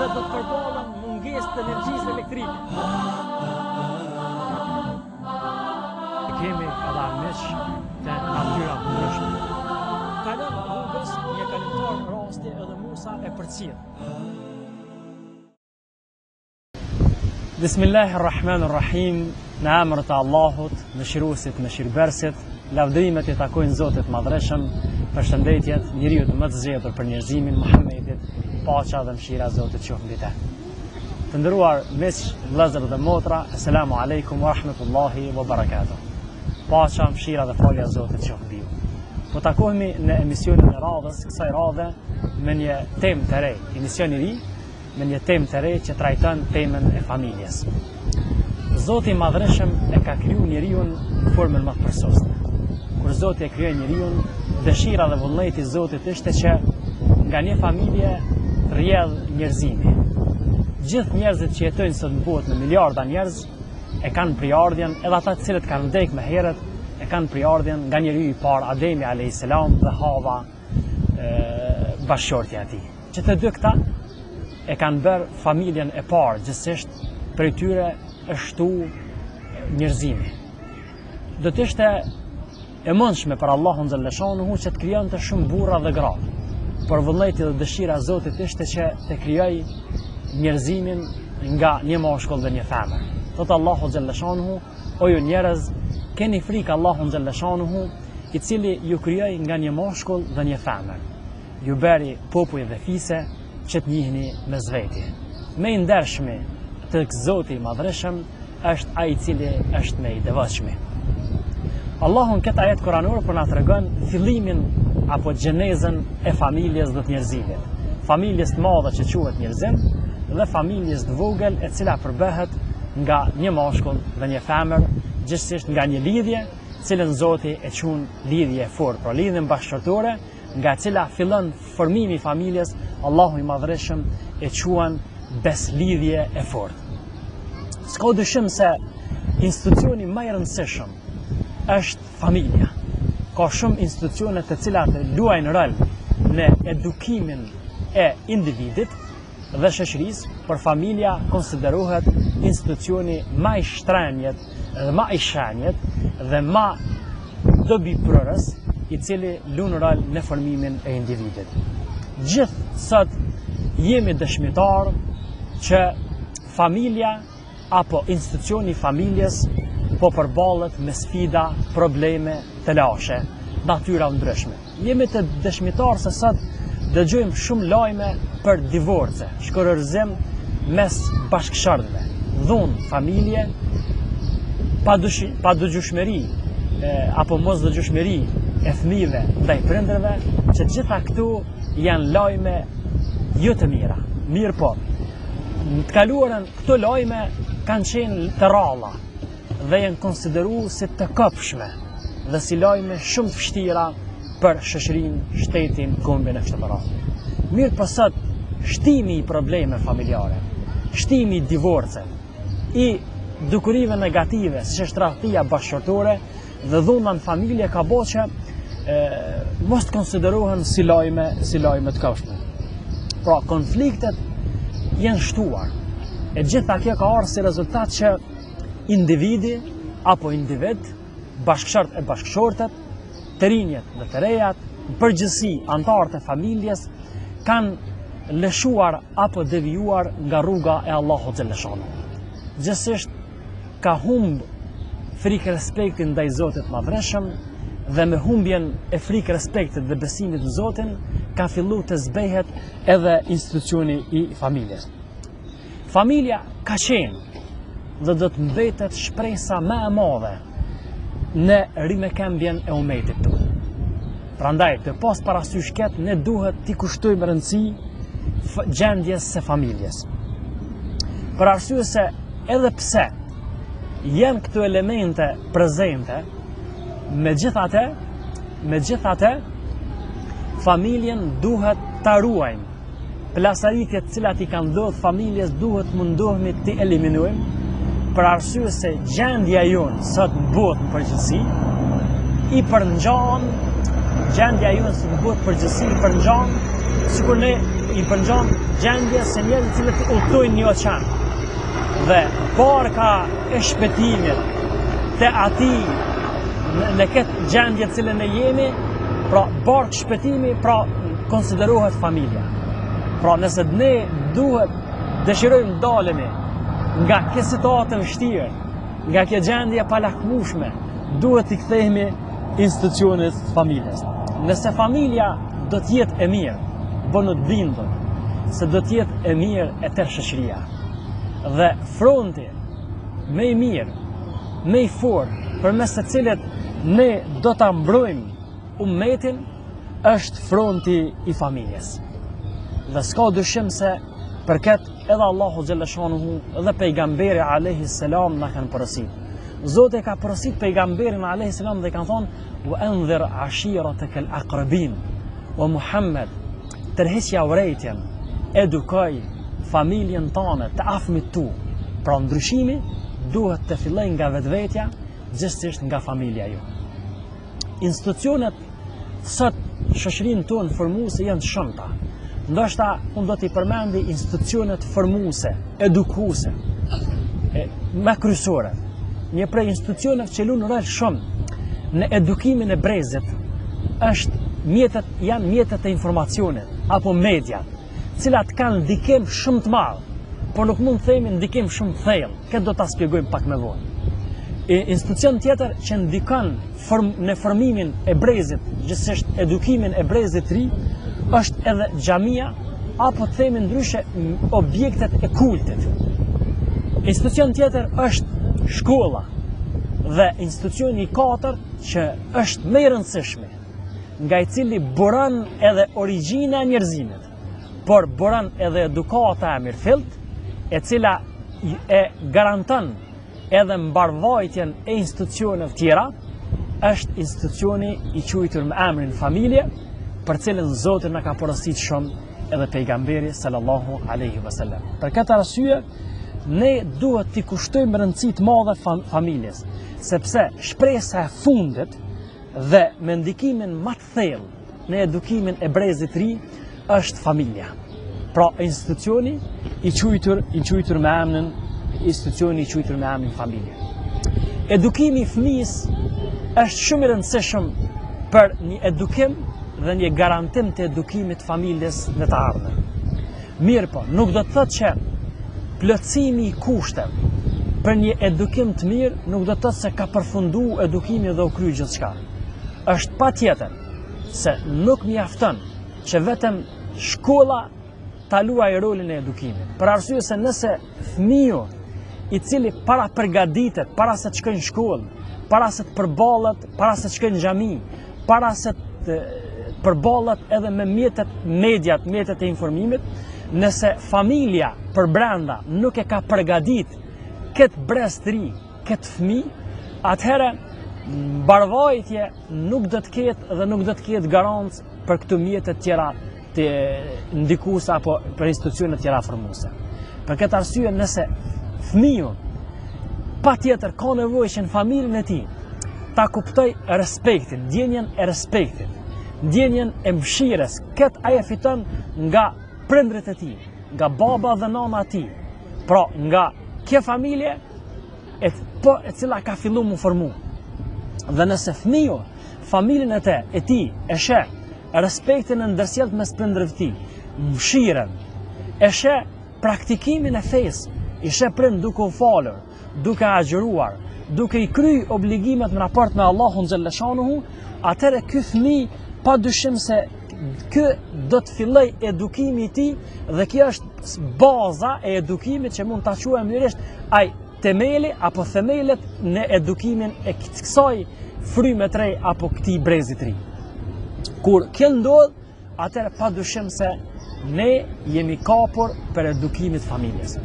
dhe do të përballen me mungesë të energjisë elektrike. Kemi edhe armiq të natyra të ndryshme. Kalon rrugës një kalimtar rasti edhe Musa e përcjell. Bismillahir Rahmanir Rahim, në emër të Allahut, mëshiruesit, mëshirëbërësit, lavdërimet i takojnë Zotit Madhërishëm, përshëndetjet njeriut më të zgjedhur për njerëzimin Muhammedit, paqa dhe mëshira e Zotit qoftë mbi të. Të nderuar miq, vëllezër dhe motra, assalamu alaikum wa rahmetullahi wa barakatuh. Paqa, mëshira dhe falja e Zotit qoftë mbi ju. Po takohemi në emisionin e radhës, kësaj radhe me një temë të re, emision i ri, me një temë të re që trajton temën e familjes. Zoti i Madhërishëm e ka kriju njeriun në formën më të përsosur. Kur Zoti e krijoi njeriun, dëshira dhe vullneti i Zotit ishte që nga një familje të rrjedh njerëzimi. Gjithë njerëzit që jetojnë sot në botë me miliarda njerëz e kanë prejardhjen, edhe ata të cilët kanë vdekë më herët, e kanë prejardhjen nga njeriu i parë Ademi alayhis salam dhe Hava bashkëshortja e tij. Që të dy këta e kanë bërë familjen e parë, gjithsesi prej tyre është shtu njerëzimi. Do të ishte e mundshme për Allahun xhelleshanuhu që të krijonte shumë burra dhe gra. Por vullneti dhe dëshira e Zotit ishte që të krijojë njerëzimin nga një mashkull dhe një femër. Thotë Allahu xhelleshanuhu O ju njerëz, keni frikë Allahun xhelleshanuhu, i cili ju krijoi nga një mashkull dhe një femër. Ju bëri popuj dhe fise që të njihni mes veti. Më i ndershmi tek Zoti i Madhërishëm është ai i cili është më i devotshmi. Allahu në këtë ajet kuranor po na tregon fillimin apo gjenezën e familjes dhe të njerëzimit. Familjes të madhe që quhet njerëzim dhe familjes të vogël e cila përbëhet nga një mashkull dhe një femër, gjithsesi nga një lidhje, cilën Zoti e quan lidhje e fortë, pra lidhjen bashkëshortore, nga e cila fillon formimi i familjes, Allahu i Madhërishëm e quan besëlidhje e fortë. S'ka dyshim se institucioni më i rëndësishëm është familja. Ka shumë institucione të cilat luajnë rol në edukimin e individit, dhe shoqërisë, por familja konsiderohet institucioni ma i shtrenjtë dhe ma i shenjtë dhe ma dobiprurës i cili lun rol në formimin e individit. Gjithë sot jemi dëshmitarë që familja apo institucioni i familjes po përballet me sfida, probleme, telashe, natyra ndryshme. Jemi të dëshmitarë se sot dëgjojmë shumë lajme për divorce, shkurorëzim mes bashkëshortëve, dhunë n'familje, padëgjueshmëri apo mosdëgjueshmëri e fëmijëve ndaj prindërve, që gjitha këto janë lajme jo të mira. Mirëpo, në të kaluarën këto lajme kanë qenë të rralla dhe janë konsideru si të kobshme dhe si lajme shumë të vështira për shoqërinë, shtetin, kombin e kështu me radhë. Mirëpo sot, shtimi i problemeve familjare, shtimi i divorceve, i dukurive negative, siç është tradhtia bashkëshortore dhe dhuna në familje ka bo që e, mos të konsiderohen si lajme, si lajme të kobshme. Pra, konfliktet janë shtuar. E gjitha kjo ka ardhur si rezultat që individi apo individ, bashkëshort e bashkëshortet, të rinjët dhe të rejat, në përgjithësi anëtarët e familjes kanë lëshuar apo devijuar nga rruga e Allahut xhelleshanuhu. Gjithsesi ka humb frikë respektin ndaj Zotit Madhërishëm dhe me humbjen e frikë respektit dhe besimit në Zotin ka fillu të zbehet edhe institucioni i familjes. Familja ka qenë dhe do të mbetet shpresa më e madhe në rimëkëmbjen e umetit tonë. Prandaj, të pas parasysh këtë, ne duhet t'i kushtojmë rëndësi gjendjes së familjes. Për arsye se edhe pse janë këto elemente prezente, megjithatë, megjithatë, familjen duhet ta ruajmë Plasaritjet të cilat i kanë ndodhë familjes duhet mundohemi t'i eliminojmë, për arsye se gjendja jonë sot në botë në përgjithësi, i përngjan, gjendja jonë sot në botë në përgjithësi i përngjan sikur ne i përngjan gjendjes së njerëzve të cilët udhëtojnë një oqean. Dhe barka e shpëtimit të atij në, në këtë gjendje të cilën ne jemi, pra barkë shpëtimi, pra konsiderohet familja. Pra nëse ne duhet dëshirojmë dalemi nga kjo situatë e vështirë, nga kjo gjendje e palakmushme, duhet t'i kthehemi institucionit të familjes. Nëse familja do të jetë e mirë, bënu të bindur se do të jetë e mirë e tërë shoqëria. Dhe fronti më i mirë, më i fortë, përmes të cilit ne do ta mbrojmë ummetin, është fronti i familjes. Dhe s'ka dyshim se për këtë edhe Allahu xhelleshanuhu dhe pejgamberi alayhi selam na kanë porosit. Zoti e ka porosit pejgamberin alayhi selam dhe i kanë thonë wa anzir ashirataka al-aqrabin o Muhammed tërhiqja urrejtjen edukoj familjen tane të afërmit tu. Pra ndryshimi duhet të fillojë nga vetvetja, gjithsesi nga familja jonë. Institucionet sot shoqërinë tonë formuese janë të shumta. Ndoshta unë do t'i përmendi institucionet formuese, edukuese, e, më kryesore. Një prej institucioneve që luan rol shumë në edukimin e brezit është mjetet janë mjetet e informacionit apo mediat, të cilat kanë ndikim shumë të madh, por nuk mund të themi ndikim shumë të thellë. Këtë do ta shpjegojmë pak më vonë. E institucion tjetër që ndikon form, në formimin e brezit, gjithsesi edukimin e brezit të ri, është edhe xhamia apo të themi ndryshe objektet e kultit. Institucion tjetër është shkolla dhe institucioni i katërt që është më i rëndësishmi, nga i cili buron edhe origjina e njerëzimit, por buron edhe edukata e mirëfilltë, e cila e garanton edhe mbarvajtjen e institucioneve tjera, është institucioni i quajtur me emrin familje, për cilën Zoti na ka porosit shumë edhe pejgamberi sallallahu alaihi wasallam. Për këtë arsye, ne duhet t'i kushtojmë rëndësi të madhe familjes, sepse shpresa e fundit dhe me ndikimin më të thellë në edukimin e brezit të ri është familja. Pra institucioni i quajtur i quajtur me emrin institucioni i quajtur me emrin familje. Edukimi i fëmijës është shumë i rëndësishëm për një edukim dhe një garantim të edukimit të familjes në të ardhmen. Mirëpo, nuk do të thotë që plotësimi i kushteve për një edukim të mirë nuk do të thotë se ka përfundu edukimi dhe u kry gjithçka. Është patjetër se nuk mjafton që vetëm shkolla ta luajë rolin e edukimit. Për arsye se nëse fëmiu i cili parapërgatitet, para se të shkojë në shkollë, para se të përballet, para se të shkojë në xhami, para se të përballet edhe me mjetet mediat, mjetet e informimit, nëse familja përbrenda nuk e ka përgatit këtë brez të ri, këtë fëmi, atëherë mbarvajtje nuk do të ketë dhe nuk do të ketë garancë për këto mjete të tjera të ndikuese apo për institucione të tjera formuese. Për këtë arsye nëse fëmiu patjetër ka nevojë që në familjen e tij ta kuptoj respektin, ndjenjën e respektit, ndjenjën e mëshirës, këtë ai e fiton nga prindërit e tij, nga baba dhe nana e tij. Pra, nga kjo familje e po e cila ka fillu m'u formu. Dhe nëse fëmiu familjen e te, e tij e sheh respektin e ndërsjelltë mes prindërve të tij, mëshirën, e sheh praktikimin e fesë, i sheh prindët duke u falur, duke agjëruar, duke i kry obligimet në raport me Allahun xhelleshanuhu, atëherë ky fëmi pa dyshim se ky do të filloj edukimi i tij dhe kjo është baza e edukimit që mund ta quajmë lirisht ai temeli apo themelet në edukimin e kësaj fryme të re apo këtij brezi të ri. Kur kjo ndodh, atëherë pa dyshim se ne jemi kapur për edukimit të familjes.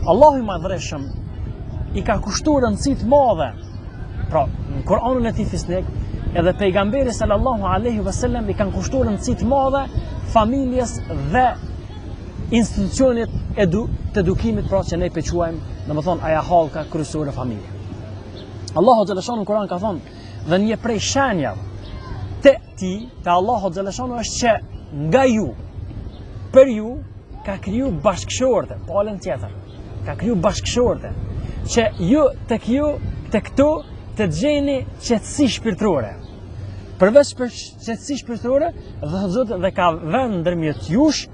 Allahu i Madhërishëm i ka kushtuar rëndësi të madhe. Pra, në Kur'anin e tij fisnik, edhe pejgamberi sallallahu alaihi wasallam i kanë kushtuar rëndësi të madhe familjes dhe institucionit edu, të edukimit pra që ne pe quajmë, domethënë aja hallka kryesore familje. Allahu xhelleshanuhu në Kur'an ka thonë, dhe një prej shenjave të tij, të Allahu xhelleshanuhu është që nga ju. për ju ka kriju bashkëshorte, palën tjetër. Ka kriju bashkëshorte që ju tek ju tek to të gjeni qetësi shpirtërore. Përveç për qetësi shpirtërore, dhe thotë Zoti dhe ka vënë ndërmjet jush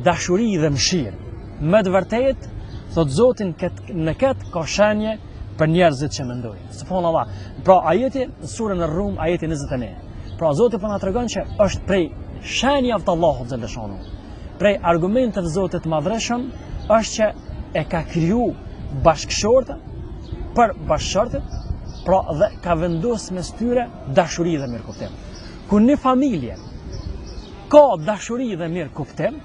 dashuri dhe mëshirë. Me të vërtetë, thotë Zoti në këtë ka shenje për njerëzit që mendojnë. Subhanallah. Pra ajeti në surën Rum, ajeti 21. Pra Zoti po na tregon që është prej shenjave të Allahut xhelleshanuhu. Prej argumenteve të Zotit të Madhërishëm është që e ka kriju bashkëshortën për bashkëshortët, pra dhe ka vendos mes tyre dashuri dhe mirëkuptim. Kur një familje ka dashuri dhe mirëkuptim,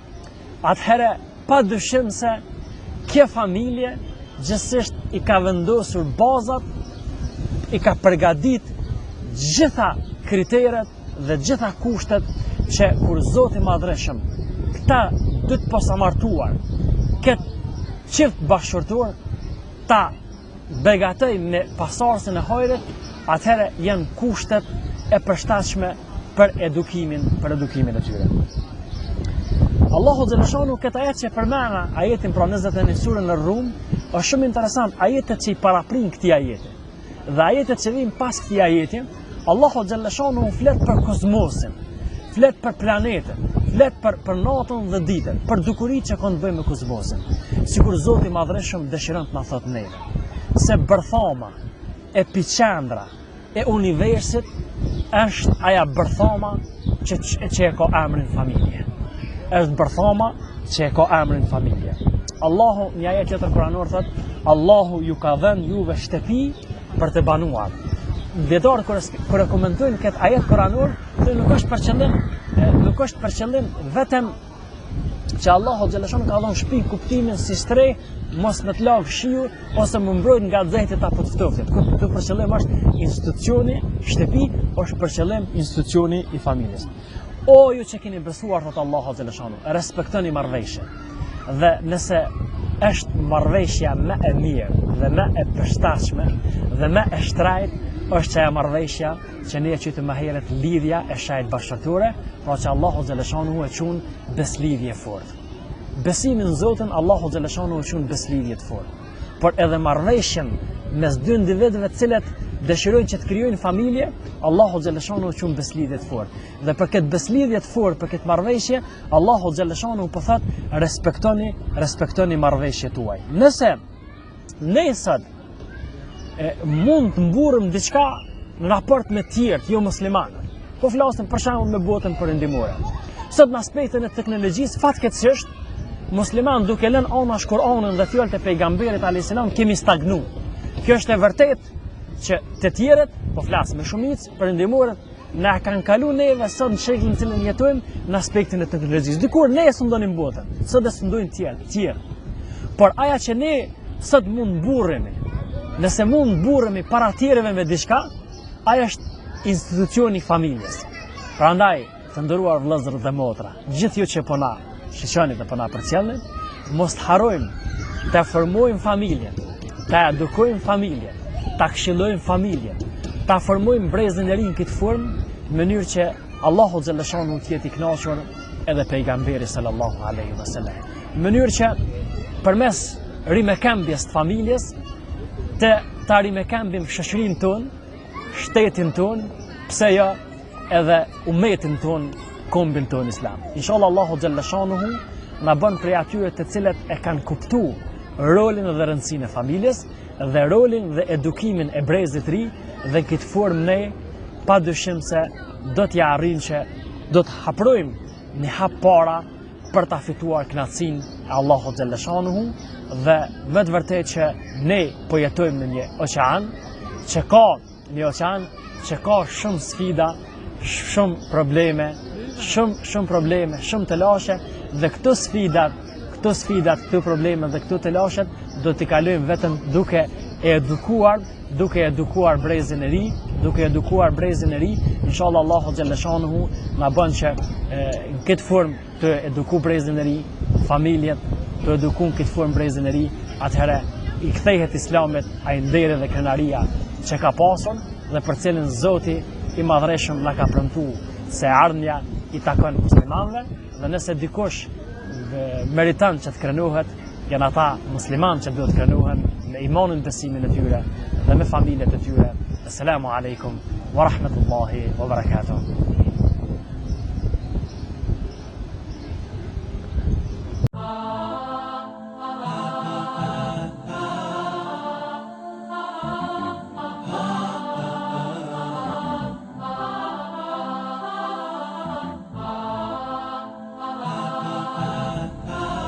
atëherë Pa dyshim se kjo familje gjithsesi i ka vendosur bazat, i ka përgatit gjitha kriteret dhe gjitha kushtet që kur Zoti i Madhërishëm këta dy të posamartuar, këtë çift bashkëshortor ta begatoj me pasardhësin e hajrit, atëherë janë kushtet e përshtatshme për edukimin, për edukimin e tyre. Allahu xheleshanuhu këtë ajet që përmena, ajetin pra 21 surën Rum, është shumë interesant, ajetet që i paraprin këtij ajeti. Dhe ajetet që vijnë pas këtij ajeti, Allahu xheleshanuhu flet për kozmosin, flet për planetet, flet për, për natën dhe ditën, për dukuritë që kanë të bëjnë me kozmosin. Sikur Zoti i Madhërishëm dëshiron të na thotë neve, se bërthama, epiqendra e universit është aja bërthama që, që, që e ka emrin familje. Është bërthama që e ka emrin familje. Allahu një ajet tjetër kuranor thotë, Allahu ju ka dhënë juve shtëpi për të banuar. Dijetarët kur, kur e komentojnë këtë ajet kuranor, thonë nuk është për qëllim, nuk është për qëllim vetëm që Allahu xheleshanuhu ka dhënë shtëpi kuptimin si strehë, mos me të lag shiu ose me mbrojt nga të nxehtit apo të ftohtit. Këtu për qëllim është institucioni shtëpi, është për qëllim institucioni i familjes. O ju që keni besuar, thotë Allahu xheleshanuhu, respektoni marrëveshjen. Dhe nëse është marrëveshja më e mirë dhe më e përshtatshme dhe më e shtrajtë, është ajo marrëveshja që ne e quajtëm më herët lidhja e shenjtë bashkëshortore, pra që Allahu xheleshanuhu e qun beslidhje e fortë. Besimin në Zotin Allahu xheleshanuhu e qun beslidhje të fortë. por edhe marrëveshjen mes dy individëve të cilët dëshirojnë që të krijojnë familje, Allahu xheleshanuhu e qun beslidhje të fortë. Dhe për këtë beslidhje të fortë, për këtë marrëveshje, Allahu xheleshanuhu po thotë, respektoni, respektoni marrëveshjet tuaj. Nëse ne sot e, mund të mburrem diçka në raport me tjerët, jo muslimanët. Po flasim për shembull me botën perëndimore. Sot në aspektin e teknologjisë fatkeqësisht muslimanët duke lënë anash Kur'anin dhe fjalët e pejgamberit alayhis salam kemi stagnu. Kjo është e vërtetë që të tjerët, po flas me shumicë perëndimorët, na kanë kalu neve sot në shekullin në cilin jetojmë në aspektin e teknologjisë. Dikur ne e sundonim botën, sot e sundojnë tjerë, tjerë. Por aja që ne sot mund mburremi, nëse mund mburremi para tjerëve me diçka, ajo është institucioni i familjes. Prandaj, të nderuar vëllezër dhe motra, gjithë ju që po na shiqoni dhe po na përcjellni, mos të harrojmë të formojmë familjen, ta edukojmë familjen, ta këshillojmë familjen, ta formojmë brezin e ri në këtë formë, në mënyrë që Allahu xheleshanuhu të jetë i kënaqur edhe pejgamberi sallallahu alaihi wasallam. Në mënyrë që përmes rimëkëmbjes të familjes të ta rimëkëmbim shoqërinë tonë, shtetin tonë, pse jo edhe umetin tonë, kombin tonë islam. Inshallah Allahu xheleshanuhu na bën prej atyre të cilët e kanë kuptu rolin dhe rëndësinë e familjes dhe rolin dhe edukimin e brezit ri dhe në këtë formë ne pa dyshim se do t'ia arrijmë që do të haprojmë një hap para për ta fituar kënaqësinë e Allahut xheleshanuhu dhe me të vërtetë që ne po jetojmë në një oqean që ka një oqean që ka shumë sfida, shumë probleme, shumë shumë probleme, shumë telashe dhe këto sfidat, këto sfidat, këto probleme dhe këto telashet do t'i kalojmë vetëm duke e edukuar, duke edukuar brezin e ri, duke edukuar brezin e ri, inshallah Allahu xheleshanuhu na bën që e, në këtë formë të eduku brezin e ri, familjet, të eduku në këtë formë brezin e ri, atëherë i kthehet islamit ai nderi dhe krenaria që ka pasur dhe për cilin Zoti i madhërishëm na ka premtu se ardhmja i takon muslimanëve dhe nëse dikush meriton që të krenohet, janë ata muslimanë që duhet të krenohen me imanin besimin e tyre dhe me familjet e tyre. Assalamu alaikum wa rahmatullahi wa barakatuh.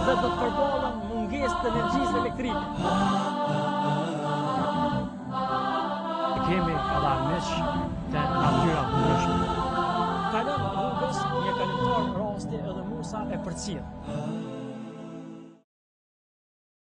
Dhe do të përballen mungesë të energjisë elektrike. Kemi edhe armiq të natyra të ndryshme. Kalon rrugës një kalimtar rasti edhe Musa e përcjell.